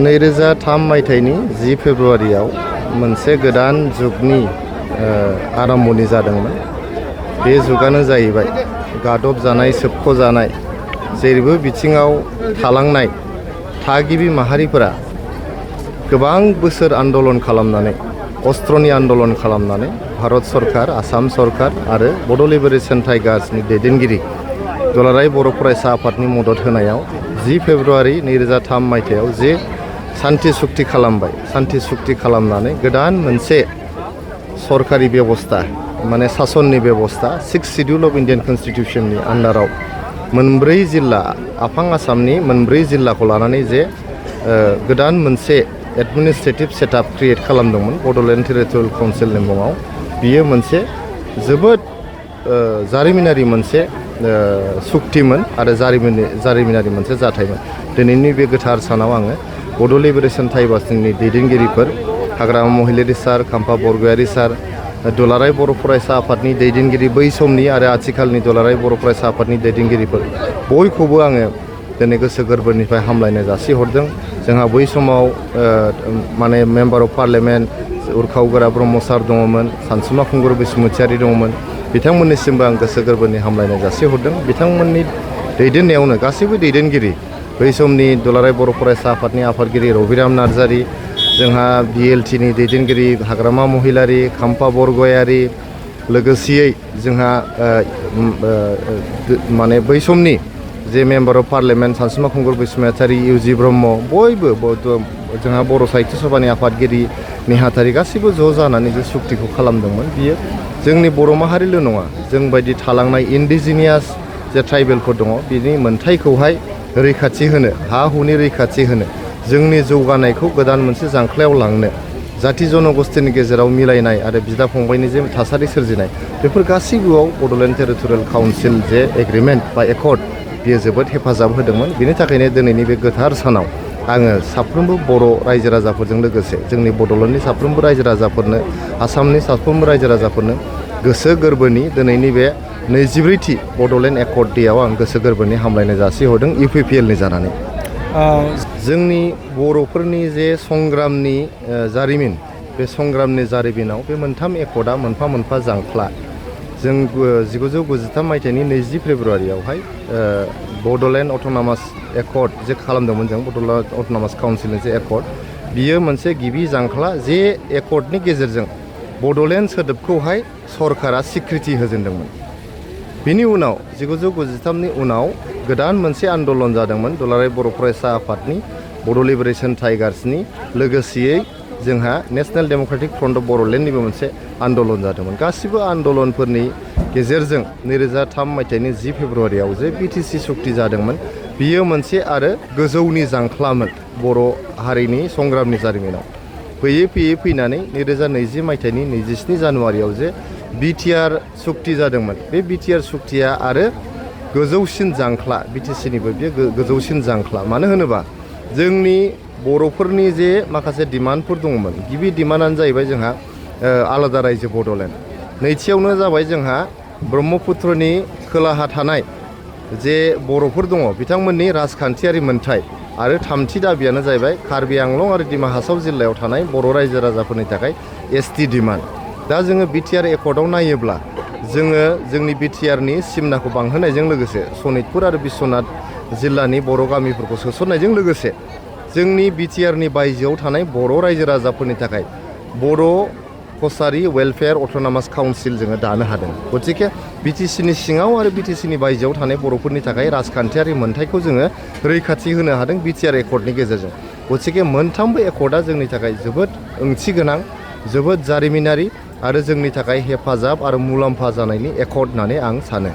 2003 मायथाइनि 10 फेब्रुआरियाव मोनसे गोदान जुगनि आरम्भनि जादोंमोन। बे जुगानो जाहैबाय गादब जानाय, सोबख' जानाय, जेरैबो बिथिङाव थालांनाय थागिबि माहारिफोरा गोबां बोसोर आन्दलन खालामनानै, अस्त्रनि आन्दलन खालामनानै भारत सरकार, आसाम सरकार आरो बड' लिबारेशन टाइगार्सनि दैदेनगिरि दुलाराय बर' फरायसा आफादनि मदद होनायाव 10 फेब्रुआरि 2003 मायथाइयाव जे सान्थि सुक्ति खालामबाय। सान्थि सुक्ति खालामनानै गोदान मोनसे सरकारि बेबस्था, माने सासननि बेबस्था 6 शिड्यूल अफ इन्डियान कन्स्टिट्यूशननि आन्डाराव मोनब्रै जिल्ला, आफां आसामनि मोनब्रै जिल्लाखौ लानानै जे गोदान मोनसे एडमिनिस्ट्रेटिभ सेटआप क्रिएट खालामदोंमोन बड'लेण्ड टेरिटरियेल काउन्सिलनि मुङाव। बियो मोनसे जोबोद जारिमिनारि मोनसे सुक्तिमोन आरो जारिमिनारि मोनसे जाथायमोन। दिनैनि बे गोथार सानाव आङो बड' लिबारेशन टाइगार्सनि दैदेनगिरिफोर, हाग्रामा महिलारी सार, खाम्फा बरगयारी सार, दुलाराय बर' फरायसा आफादनि दैदेनगिरि बै समनि आरो आथिखालनि दुलाराय बर' फरायसा आफादनि दैदेनगिरिफोर बयखौबो आङो दिनै गोसो गोरबोनिफ्राय हामलायनाय जासिहरदों। जोंहा बै समाव माने member of parliament Urkhao Brahma सार दङमोन, सानसुमा खुंगुर बसुमतारी दङमोन। बिथांमोननिसिमबो आं गोसो गोरबोनि हामलायनाय जासिहरदों। बिथांमोननि दैदेननायावनो गासैबो दैदेनगिरि, बै समनि दुलाराय बर' फरायसा आफादनि आफादगिरि रबिराम नार्जारी, जोंहा BLTनि दैदेनगिरि हाग्रामा महिलारी, खाम्फा बरगयारी, लोगोसेयै जोंहा माने बै समनि जे member of parliament Sansuma Khungur Basumatary, UG Brahma, बयबो जोंहा बर' साहित्य सभानि आफादगिरि नेहाथारि गासैबो ज' जानानै जे सुक्तिखौ खालामदोंमोन। बियो जोंनि बर' माहारिल' नङा, जोंबायदि थालांनाय इन्डिजिनियास जे ट्राइबेलफोर दङ, बिनि मोन्थायखौहाय रैखाथि होनो, हा हुनि रैखाथि होनो, जोंनि जौगानायखौ गोदान मोनसे जांख्लायाव लांनो, जाथि जनगोष्ठीनि गेजेराव मिलायनाय आरो बिदा फंबायनि जे थासारि सोरजिनाय, बेफोर गासैबोआव बड'लेण्ड टेरिटरियेल काउन्सिल जे एग्रिमेन्ट बा एकर्ड, बियो जोबोद हेफाजाब होदोंमोन। बिनि थाखायनो दिनैनि बे गोथार सानाव आङो साफ्रोमबो बर' रायजो राजाफोरजों लोगोसे जोंनि बड'लेण्डनि साफ्रोमबो रायजो राजाफोरनो, आसामनि साफ्रोमबो रायजो राजाफोरनो गोसो गोरबोनि दिनैनि बे 24थि बड'लेण्ड एकर्ड डेआव आं गोसो गोरबोनि हामलायनाय जासिहरदों UPPLनि जानानै। जोंनि बर'फोरनि जे संग्रामनि जारिमिन, बे संग्रामनि जारिमिनाव बे मोनथाम एकर्डआ मोनफा मोनफा जांख्ला। जों 1993 मायथाइनि 20 फेब्रुआरियावहाय बड'लेण्ड अट'नमास एकर्ड जे खालामदोंमोन जों, बड'लेण्ड अट'नमास काउन्सिलनि जे एकर्ड, बियो मोनसे गिबि जांख्ला। जे एकर्डनि गेजेरजों बड'लेण्ड सोदोबखौहाय सरकारा स्वीकृति होजेनदोंमोन। बिनि उनाव 1993नि उनाव गोदान मोनसे आन्दलन जादोंमोन दुलाराय बर' फरायसा आफादनि, बड' लिबारेशन टाइगार्सनि, लोगोसेयै जोंहा नेशनेल डेम'क्रेटिक फ्रन्ट अफ बड'लेण्डनिबो मोनसे आन्दलन जादोंमोन। गासिबो आन्दलनफोरनि गेजेरजों 2003 मायथाइनि 10 फेब्रुआरियाव जे BTC सुक्ति जादोंमोन, बियो मोनसे आरो गोजौनि जांख्लामोन बर' हारिनि संग्रामनि जारिमिनाव। फैयै फैयै फैनानै 2020 मायथाइनि 27 जानुवारियाव जे BTR सुक्ति जादोंमोन, बे BTR सुक्तिया आरो गोजौसिन जांख्ला, BTCनिबो बेयो गोजौसिन जांख्ला। मानो होनोबा जोंनि बर'फोरनि जे माखासे डिमान्डफोर दङमोन। गिबि डिमान्डआनो जाहैबाय जोंहा आलादा रायजो बड'लेण्ड, नैथियावनो जाबाय जोंहा ब्रह्मपुत्रनि खोलाहा थानाय जे बर'फोर दङ, बिथांमोननि राजखान्थियारि मोनथाय, आरो थामथि दाबियानो जाहैबाय कार्बि आंलं आरो डिमा हासाव जिल्लायाव थानाय बर' रायजो राजाफोरनि थाखाय ST डिमान्ड। दा जोङो BTR एकर्डआव नायोब्ला जोङो जोंनि BTRनि सिमनाखौ बांहोनायजों लोगोसे सनितपुर आरो बिश्वनाथ जिल्लानि बर' गामिफोरखौ सोसननायजों लोगोसे जोंनि BTRनि बायजोआव थानाय बर' रायजो राजाफोरनि थाखाय बर' कसारि वेलफेयार अट'नमास काउन्सिल जोङो दानो हादों। गतिके BTCनि सिङाव आरो BTCनि बायजोआव थानाय बर'फोरनि थाखाय राजखान्थियारि मोनथायखौ जोङो रैखाथि होनो हादों BTR एकर्डनि गेजेरजों। गतिके मोनथामबो एकर्डआ जोंनि थाखाय जोबोद ओंथि गोनां, जोबोद जारिमिनारि आरो जोंनि थाखाय हेफाजाब आरो मुलाम्फा जानायनि एकर्ड होननानै आं सानो।